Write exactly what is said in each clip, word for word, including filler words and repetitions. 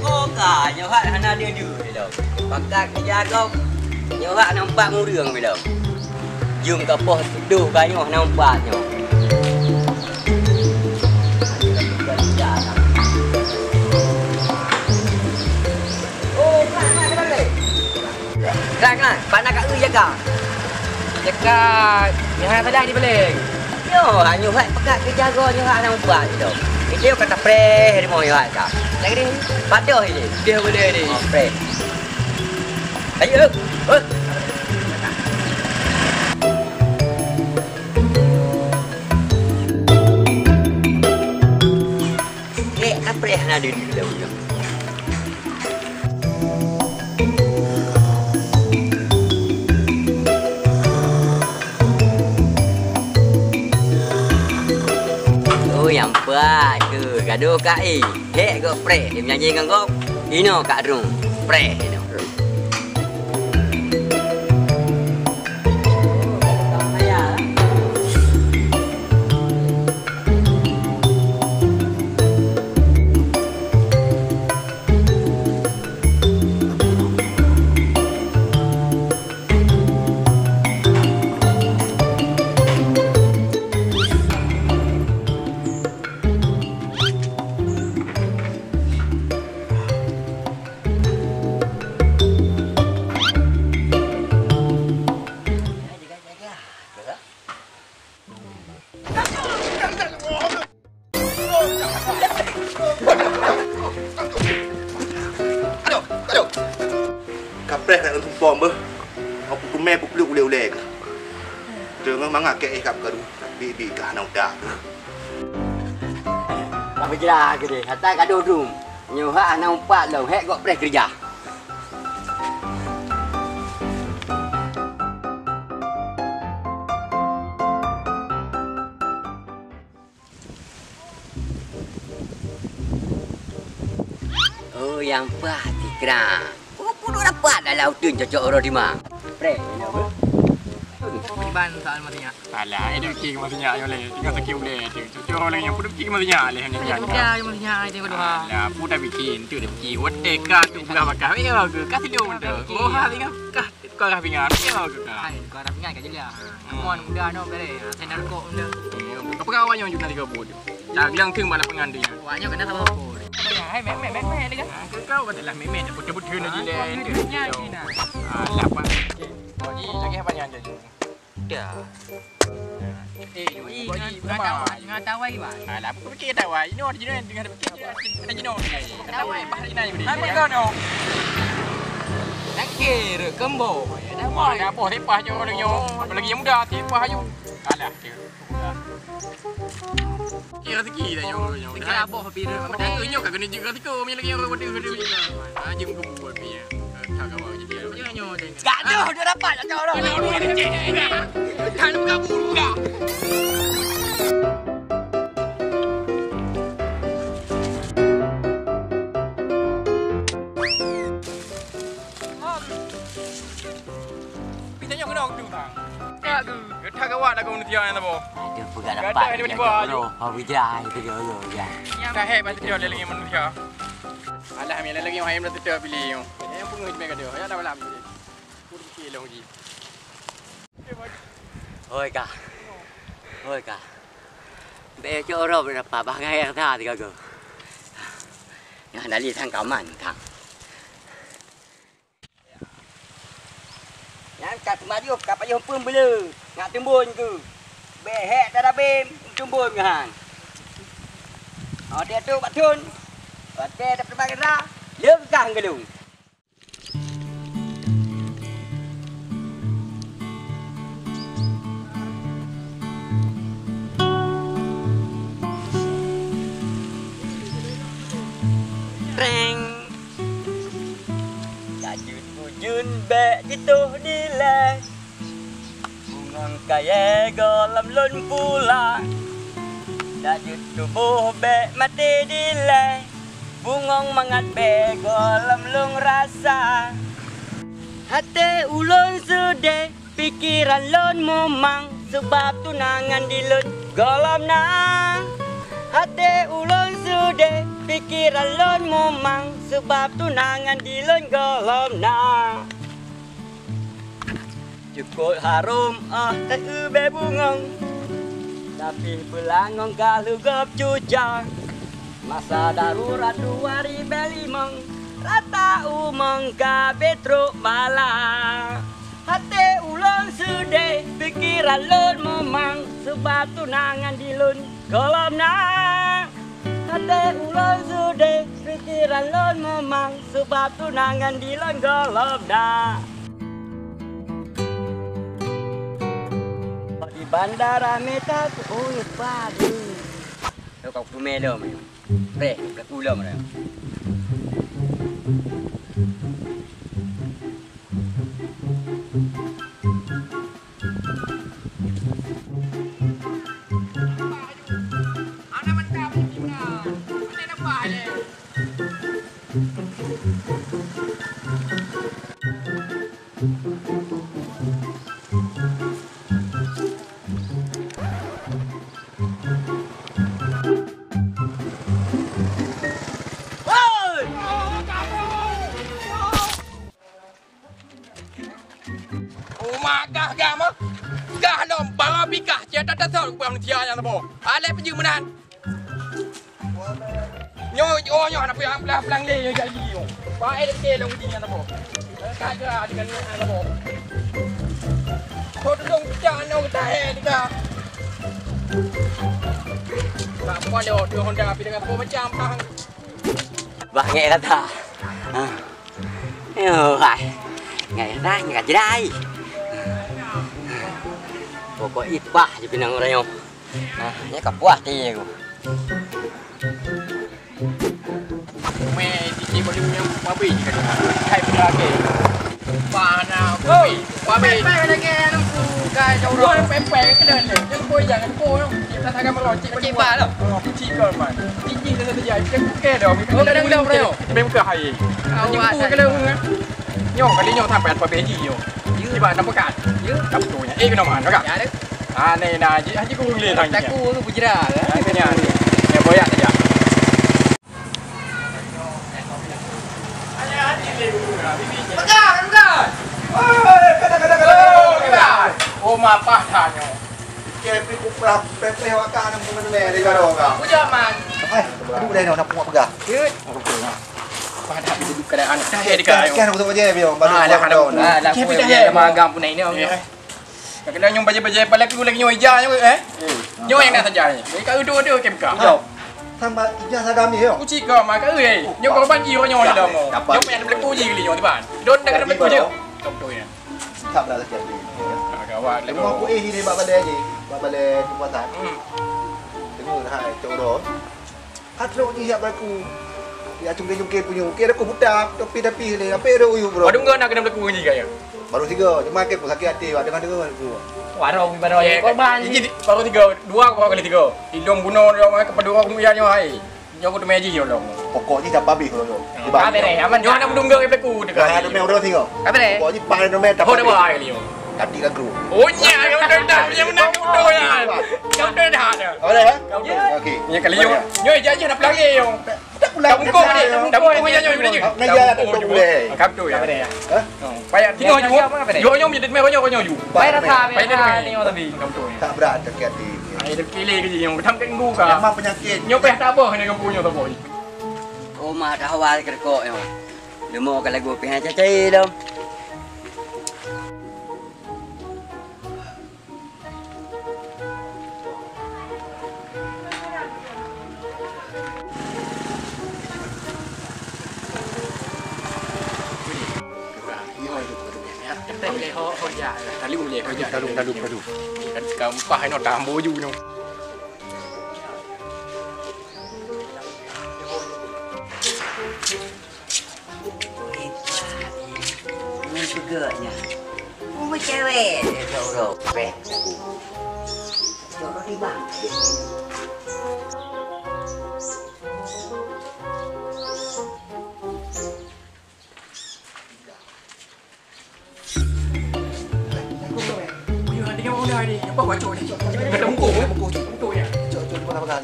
Oh ka, nyoe hat hana deuh-deuh ilong. Pakat keujagong, nyoe hat nampak mureueng ilong. Jeuem ka poh siplôh ka nyoe nampak nyoe. Oh, ka, ka, ka, ka. Klan, klan, pana ka eu jaga. Jaga, nyoe hana salah di paleng. Nyoe, nyoe hai peugah keu jago nyoe hana ubat tu. Itu ka tapreh rumoh nyoe hai ka. Lagi ni, padoh ini. Dia boleh ni. Oh, preh. Ayo, eh. Eh, tapreh hana ada di dalam. Oh, nyang pat tu, gadoh ka, eh. Hek gok preh, dia menyanyi ngon gok. Ino ka drone, preh ino. Aduh, aduh. Kapreh nak tumpom beuh. Aku kumé peupluk ulée-ulée keuh. Teungoh mangat keu eh kap karu, bi-bi kah na udah keuh. Ka beujeulah keudeh, hatai gadoh dum. Nyoe hak hana umpat lom, hék gok preh keurija. Oh, nyang paih tikra. Oh, pudok rapat dalam uteuen cocok uroe dimang. Preh, nyoe. Iban soal mati nyak. Alah, eh, dia fikir masa nyak nyoe leh. Tinggal sakit uleh tu. Cucu orang lain yang pun fikir masa nyak leh, ni nyak. Dia fikir masa nyak, dia berdoa. Alah, pun dah fikir, tu dia fikir. Otak kah tu peugah bakah. Ya ke? Kah tidur tu. Oh, ha, tinggal kah tukar kah pingan. Ya ke kah? Hai, tukar kah pingan kat jelah. Hmm. Mon muda no bere. Saya narkok muda. Hmm, apa kau awak yang juga tiga puluh tu? Dah bilang tu malam pengantin. Awaknya kena sama apa? Hai, mek, mek, mek, mek, dia. Ah, kau kata lah mek, mek, betul-betul nak jilat. Ah, lapan. Oh, ni lagi apa yang ada? Dah. Eh, oi, oi, ngah, ngah tawai, ngah tawai, Bang. Alah, apa kau fikir tawai? Ini orang Cina tengah fikir dia, dia Cina ni. Tawai, bah, Cina ni. Apa kau ni? Nakir, kembo. Ada apa? Ada apa? Sepah je orang ni. Apalagi yang muda, sepah je. Alah, dia. Kira rezeki dah nyoe, nyoe. Rezeki dah. Aboh pira. Padahal nyoe kat kena juga tiko, punya lagi orang kena, kena juga. Ah, jom ke buat punya. Gadoh dia dapat, tak tahu dah. Kalau buka buka. Pita nyoe kena waktu, Bang. Aduh. Getak gawat lagu manusia yang tabo. Aduh, peugah dapat. Gadah tiba-tiba. Apa bijai itu dia, dia. Sahih bantu dia lagi manusia. Alah, mi lagi yang hayam dah tetap pilih. Yang pungut mi gadah. Ya dah malam. Pun pilih lagi. Hoi ka. Hoi ka. Bèk cok rob dapat bah ngai kata tiga go. Nah, dali sang kaman tang. Nyan ka teumayuh, ka payuh peumbele, nak teumbon keu. Bèk hék tadabém, teumbon ngon han. Watèe trok bak thon, watèe dapeuteubang ra, lheueh kah geulong. Preng. Ka jeuet ujeuen bèk jitôh dilèe. Bungöng kayèe goh lam lôn pula. Ka jeuet tuboh bèk maté dilèe. Bungöng mangat bèk goh lam lôn rasa. Até ulôn seudeh, pikeran lôn mumang, sabab tunangan di lôn gohlom na. Até ulôn seudeh, pikeran lôn mumang, sabab tunangan di lôn gohlom na. Cukôp harôm óh teuh ubé bungöng, tapi peulangöng ka lheueh gob cucang. Masa darurat dua ribèe limöng, rata umöng ka beutrok bala. Até ulôn seudeh, pikeran lôn mumang, sabab tunangan di lôn gohlom na. Até ulôn seudeh, pikeran lôn mumang, sabab tunangan di lôn gohlom na. Di bandara mita, oh, padu. Kau kumé lom. Preh, pelaku lom dah. Umak gah, gah mah. Gah lom, bawa bikah, cia tatasok ubak manusia nyang saboh. Alai peujeuet meunan. Nyoe, oh, nyoe, aneuk puyang blah blang lé, nyoe jak lagi, nyoe. Bae dek lông di nyang saboh. Ka jera dengan nyang saboh. Kau tolong pecah, nyoe, kita, eh, kita. Tak boleh, oh, tu Honda, tapi dengan kau macam, ah. Bah, ngek kata. Ha. Yo, hai. Ngek kata, ngek kata jidai. Pokok ipah je pinang orang nyoh. Ha, nya ka puah ti aku. Meh, titi baru nyang mabui je kan. Hai, pula ke. Mana, oh. Wah, pempek lagi, anakku. Kai, jauh. Wah, pempek ke dah ni? Jangan kau, jangan kau. Kita sangat merocik. Cik Ba lah. Oh, cik kau, man. Cik, cik, dah, dah, dah. Kita buka dah. Oh, kadang dah, bro. Sampai buka hai. Awak jumpa dah. Kalau, eh. Nyoh, kali nyoh sampai apa beji nyoh. Ya. Tiba nak pekat. Ya. Tak betul nya. Eh, kena mana, kak? Ya, ada. Ah, ni dah, haji, haji kurung leh tanya. Takut tu bujra, eh? Ah, itu nya. Ya, boyak saja. Pegang, pegang. Oi, kada, kada, kada. Oh, pegang. Oh, mapah tanyo. Kepri kuplah, pepreh waka nang pengen meh di gado ka. Ujaman. Eh, aduh, dah nak peugah. Cit. Padah hidup keadaan. Dah, ya, kan, kan, betul aja, Biong. Baru, ah, dah, baru, dah, dah. Cit, dah, dah, ya, magang pun ini, Biong. Eh. Ka keuneuk nyoe bajèe-bajèe, apalagi ulèe nyoe ija nyoe, eh? Hmm. Nyoe nyang na saja nyoe. Ka udoe-udoe keu meuka. Yo. Sama ija sagam ni, yo. Kuci ka mak ka, eh. Nyoe korban jiroe nyoe dah mo. Nyoe payah beulepu ji kali nyoe, Tuan. Don dah kena beulepu je. Contohnya. Tak berada lagi. Ah, gawat lah. Rumah ku, eh, ini bak balai je. Bak balai kekuasaan. Hmm. Dengar hai, cok uroe. Ka trok jih jak beuleku. Jak cungke-cungke punyueng. Kira ku buta, tapi-tapi lé. Apa ada uyuek bro? Padum kau nak kena beuleku ngon jih kaya? Baru tiga. Cuma ke ku sakit hati, wak dengar-dengar ku. Warong baru, eh, korban. Ini baru tiga, dua baru kali tiga. Idong bunoe dia, ke padum orang kemudian nyoe hai. Nyoe ku teumé jih nyoe dong. Pokok jih tak habis kalau nyoe. Ka bereh, aman. Nyoe anak bedung geu beuleku dekat. Ka teumé orang tiga. Ka bereh. Pokok jih paling teumé tak habis. Oh, dah bahai kali nyoe. Tadi lagu. Oh, nya, yang betul dah. Yang menang betul ya. Yang betul dah ada. Boleh, eh? Okey. Nya kali nyoe. Nyoe janji nak pulang lagi nyoe. Tak pulang. Tak bungkuk ni. Tak bungkuk ya nyoe. Nak ya, tak bungkuk. Ka betul ya. Hah? Payah tinggal ju. Yo nyoe jadi meh nyoe nyoe ju. Payah rasa. Payah dah ni tapi. Ka betul. Tak berat sakit hati. Ai dah pilih ke nyoe. Tam kan bu ka. Memang penyakit. Nyoe payah tak apa ni kampung nyoe tak boleh. Oh, mah dah awal kerekok nyoe. Leumo ka lagu pih cacai lom. Talung, talung, talung. Kan gampang inoe tambo ju nyoe. Ngon peugah nyan. Oh, cewek dia, Bro. Beh. Cok roti bang. Ni, apa buat cok ni? Kata bungkuk, eh? Bungkuk, bungkuk ya. Cok, cok, di mana pakai?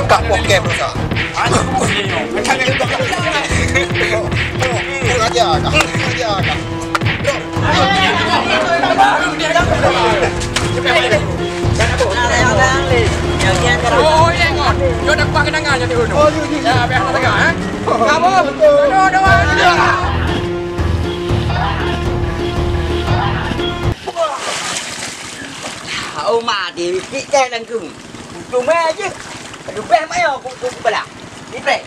Kak, poh kem rusak. Kurang ajar kah? Kurang ajar kah? Oh, iya, ingat. Dia dah kuat kenangan jadi unu. Ya, biar nak tegak, eh. Kamu, dua, dua, tiga. Oh, mati. Kik teh langkung. Cuma aja. Aduh, beh, mayo, ku, ku, ku, bala. Ni, beh.